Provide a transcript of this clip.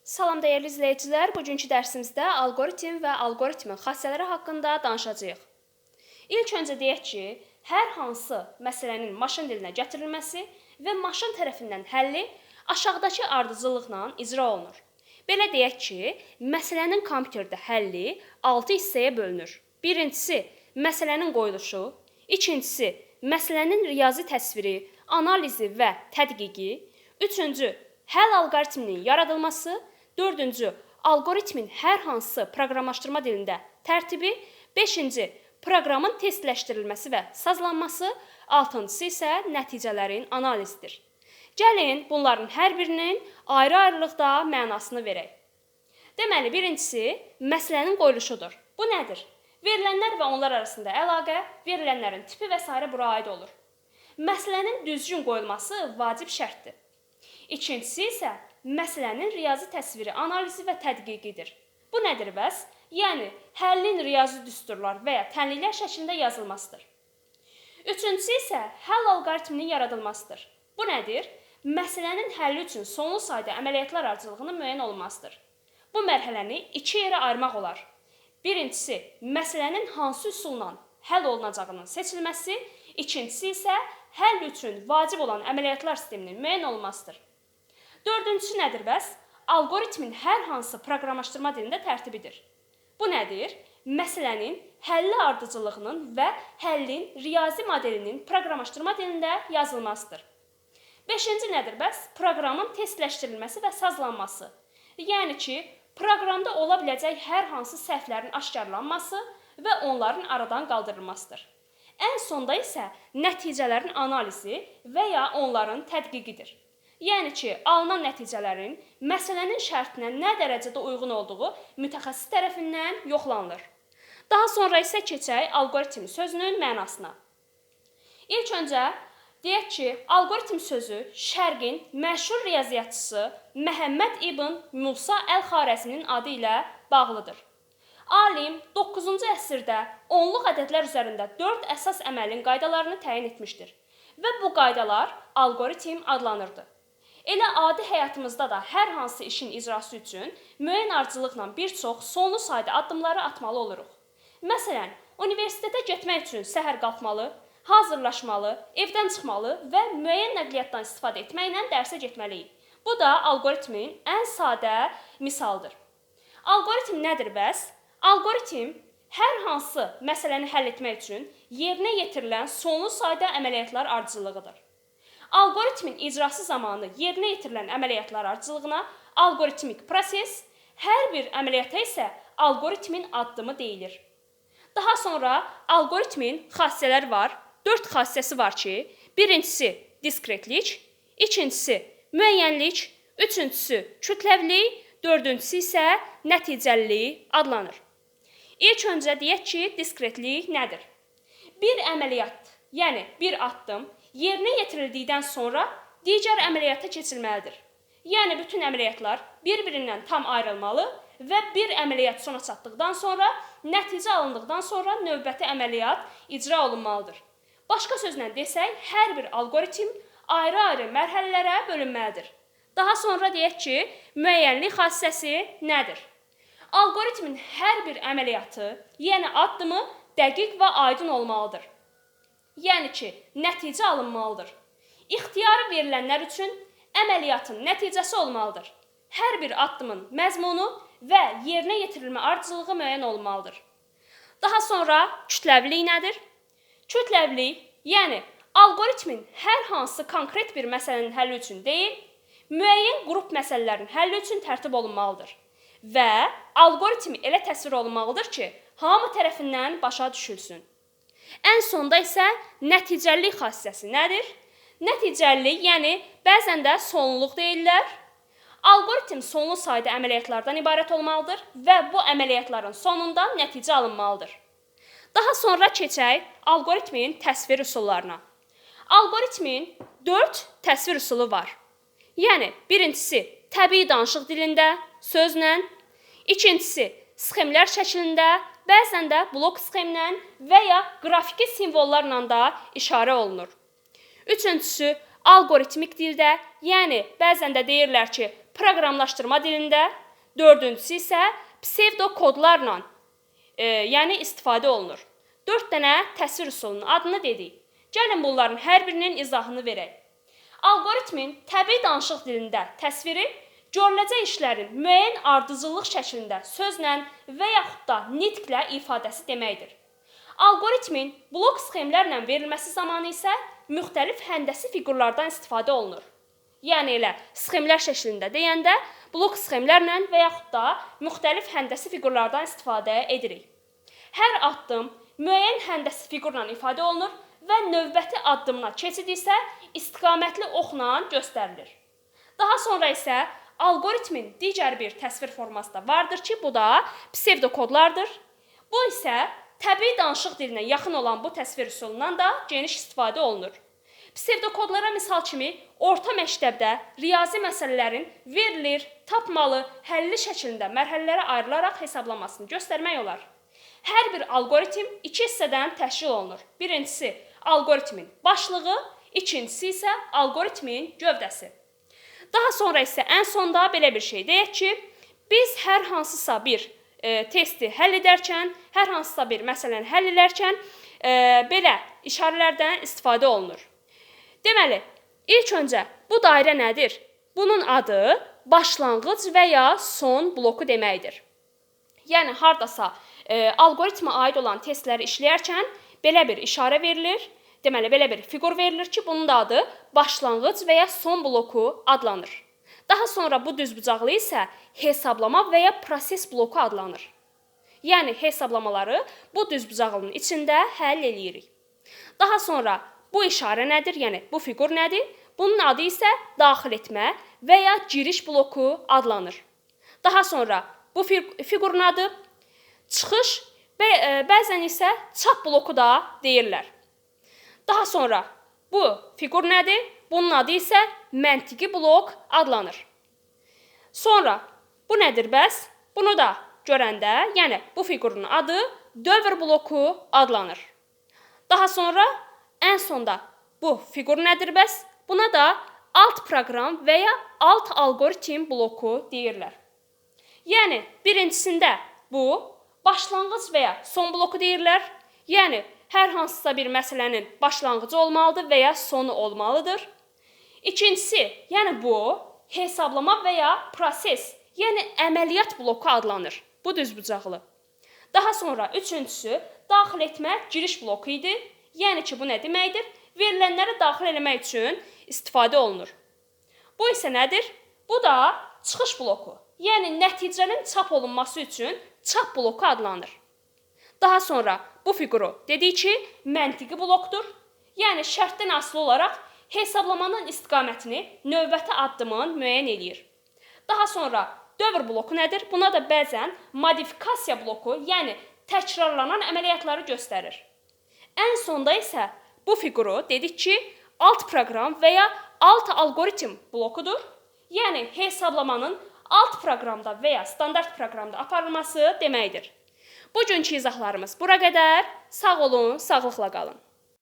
Salam dəyərli izləyicilər, bugünkü dərsimizdə alqoritm və alqoritmin xassələri haqqında danışacağıq. İlk öncə deyək ki, hər hansı məsələnin maşın dilinə gətirilməsi və maşın tərəfindən həlli aşağıdakı ardıcıllıqla icra olunur. Belə deyək ki, məsələnin kompüterdə həlli 6 hissəyə bölünür. Birincisi, məsələnin qoyuluşu, ikincisi, məsələnin riyazi təsviri, analizi və tədqiqi, üçüncü, həll alqoritminin yaradılması, dördüncü, alqoritmin hər hansı proqramlaşdırma dilində tərtibi, beşinci, proqramın testləşdirilməsi və sazlanması, altıncısı isə nəticələrin analizidir. Gəlin bunların hər birinin ayrı-ayrılıqda mənasını verək. Deməli, birincisi məsələnin qoyuluşudur. Bu nədir? Verilənlər və onlar arasında əlaqə, verilənlərin tipi və sairə bura aid olur. Məsələnin düzgün qoyulması vacib şərtdir. İkincisi isə məsələnin riyazi təsviri, analizi və tədqiqidir. Bu nədir bəs? Yəni, həllin riyazi düsturlar və ya tənliklər şəklində yazılmasıdır. Üçüncüsü isə həll alqoritminin yaradılmasıdır. Bu nədir? Məsələnin həlli üçün sonlu sayda əməliyyatlar ardıcıllığının müəyyən olunmasıdır. Bu mərhələni iki yerə ayırmaq olar. Birincisi, məsələnin hansı üsulla həll olunacağının seçilməsi, ikincisi isə həll üçün vacib olan əməliyyatlar sisteminin müəyyən olunmasıdır. Dördüncüsü nədir bəs? Alqoritmin hər hansı proqramlaşdırma dilində tərtibidir. Bu nədir? Məsələnin həlli ardıcıllığının və həllin riyazi modelinin proqramlaşdırma dilində yazılmasıdır. Beşinci nədir bəs? Proqramın testləşdirilməsi və sazlanması. Yəni ki, proqramda ola biləcək hər hansı səhvlərin aşkarlanması və onların aradan qaldırılmasıdır. Ən sonda isə nəticələrin analizi və ya onların tədqiqidir. Yəni ki, alınan nəticələrin məsələnin şərtinə nə dərəcədə uyğun olduğu mütəxəssis tərəfindən yoxlanılır. Daha sonra isə keçək alqoritm sözünün mənasına. İlk öncə deyək ki, alqoritm sözü Şərqin məşhur riyaziyyatçısı Məhəmməd ibn Musa Əl-Xarəzminin adı ilə bağlıdır. Alim 9-cu əsrdə onluq ədədlər üzərində 4 əsas əməlin qaydalarını təyin etmişdir və bu qaydalar alqoritm adlanırdı. Elə adi həyatımızda da hər hansı işin icrası üçün müəyyən ardıcıllıqla bir çox sonlu sayda addımları atmalı oluruq. Məsələn, universitetə getmək üçün səhər qalxmalı, hazırlaşmalı, evdən çıxmalı və müəyyən nəqliyyatdan istifadə etməklə dərsə getməliyik. Bu da alqoritmin ən sadə misalıdır. Alqoritm nədir bəs? Alqoritm hər hansı məsələni həll etmək üçün yerinə yetirilən sonlu sayda əməliyyatlar ardıcıllığıdır. Alqoritmin icrası zamanı yerinə yetirilən əməliyyatlar ardıcıllığına alqoritmik proses, hər bir əməliyyata isə alqoritmin addımı deyilir. Daha sonra alqoritmin xassələri var. 4 xassəsi var ki, birincisi diskretlik, ikincisi müəyyənlik, üçüncüsü kütləvilik, dördüncüsü isə nəticəlilik adlanır. İlk öncə deyək ki, diskretlik nədir? Bir əməliyyat, yəni bir addım yerinə yetirildikdən sonra digər əməliyyata keçilməlidir. Yəni bütün əməliyyatlar bir-birindən tam ayrılmalı və bir əməliyyat sona çatdıqdan sonra, nəticə alındıqdan sonra növbəti əməliyyat icra olunmalıdır. Başqa sözlə desək, hər bir alqoritm ayrı-ayrı mərhələlərə bölünməlidir. Daha sonra deyək ki, müəyyənlik xassəsi nədir? Alqoritmin hər bir əməliyyatı, yəni addımı dəqiq və aydın olmalıdır. Yəni ki, nəticə alınmalıdır. İxtiyarı verilənlər üçün əməliyyatın nəticəsi olmalıdır. Hər bir addımın məzmunu və yerinə yetirilmə ardıcıllığı müəyyən olunmalıdır. Daha sonra kütləvilik nədir? Kütləvilik, yəni alqoritmin hər hansı konkret bir məsələnin həlli üçün deyil, müəyyən qrup məsələlərin həlli üçün tərtib olunmalıdır və alqoritm elə təsvir olunmalıdır ki, hamı tərəfindən başa düşülsün. Ən sonda isə nəticəlilik xassəsi nədir? Nəticəlilik, yəni bəzən də sonluluq deyirlər. Alqoritm sonlu sayda əməliyyatlardan ibarət olmalıdır və bu əməliyyatların sonunda nəticə alınmalıdır. Daha sonra keçək alqoritmin təsvir üsullarına. Alqoritmin 4 təsvir üsulu var. Yəni, birincisi təbii danışıq dilində, sözlə, ikincisi sxemlər şəklində, bəzən də blok sxemlə və ya qrafiki simvollarla da işarə olunur. Üçüncüsü, alqoritmik dildə, yəni bəzən də deyirlər ki, proqramlaşdırma dilində. Dördüncüsü isə psevdokodlarla, yəni istifadə olunur. 4 dənə təsvir üsulunun adını dedik. Gəlin bunların hər birinin izahını verək. Alqoritmin təbii danışıq dilində təsviri görüləcək işlərin müəyyən ardıcıllıq şəklində sözlə və yaxud da nitqlə ifadəsi deməkdir. Alqoritmin blok sxemlərlə verilməsi zamanı isə müxtəlif həndəsi fiqurlardan istifadə olunur. Yəni elə sxemlər şəklində deyəndə blok sxemlərlə və yaxud da müxtəlif həndəsi fiqurlardan istifadə edirik. Hər addım müəyyən həndəsi fiqurla ifadə olunur və növbəti addımına keçid isə istiqamətli oxla göstərilir. Daha sonra isə alqoritmin digər bir təsvir forması da vardır ki, bu da psevdokodlardır. Bu isə təbii danışıq dilinə yaxın olan bu təsvir üsulundan da geniş istifadə olunur. Psevdokodlara misal kimi orta məktəbdə riyazi məsələlərin verilir, tapmalı, həlli şəklində mərhələlərə ayrılaraq hesablanmasını göstərmək olar. Hər bir alqoritm iki hissədən təşkil olunur. Birincisi alqoritmin başlığı, ikincisi isə alqoritmin gövdəsi. Daha sonra isə ən sonda belə bir şey deyək ki, biz hər hansısa bir testi həll edərkən, hər hansısa bir məsələni həll edərkən belə işarələrdən istifadə olunur. Deməli, ilk öncə bu dairə nədir? Bunun adı başlanğıc və ya son bloku deməkdir. Yəni, hardasa alqoritmə aid olan testləri işləyərkən belə bir işarə verilir. Deməli, belə bir fiqur verilir ki, bunun da adı başlanğıc və ya son bloku adlanır. Daha sonra bu düzbucaqlı isə hesablama və ya proses bloku adlanır. Yəni, hesablamaları bu düzbucaqlının içində həll eləyirik. Daha sonra bu işarə nədir? Yəni, bu fiqur nədir? Bunun adı isə daxil etmə və ya giriş bloku adlanır. Daha sonra bu fiqurun adı çıxış və bəzən isə çap bloku da deyirlər. Daha sonra bu fiqur nədir? Bunun adı isə məntiqi blok adlanır. Sonra bu nədir bəs? Bunu da görəndə, yəni bu fiqurun adı dövr bloku adlanır. Daha sonra ən sonda bu fiqur nədir bəs? Buna da alt proqram və ya alt alqoritm bloku deyirlər. Yəni, birincisində bu başlanğıc və ya son bloku deyirlər. Yəni, hər hansısa bir məsələnin başlanğıcı olmalıdır və ya sonu olmalıdır. İkincisi, yəni bu hesablama və ya proses, yəni əməliyyat bloku adlanır. Bu düzbucaqlı. Daha sonra üçüncüsü, daxil etmə giriş bloku idi. Yəni ki, bu nə deməkdir? Verilənləri daxil eləmək üçün istifadə olunur. Bu isə nədir? Bu da çıxış bloku. Yəni, nəticənin çap olunması üçün çap bloku adlanır. Daha sonra bu fiquru dedik ki, məntiqi blokdur. Yəni, şərtdən asılı olaraq hesablamanın istiqamətini növbəti addımın müəyyən eləyir. Daha sonra dövr bloku nədir? Buna da bəzən modifikasiya bloku, yəni təkrarlanan əməliyyatları göstərir. Ən sonda isə bu fiquru dedik ki, alt proqram və ya alt alqoritm blokudur. Yəni, hesablamanın alt proqramda və ya standart proqramda aparılması deməkdir. Bugünkü izahlarımız bura qədər. Sağ olun, sağlıqla qalın.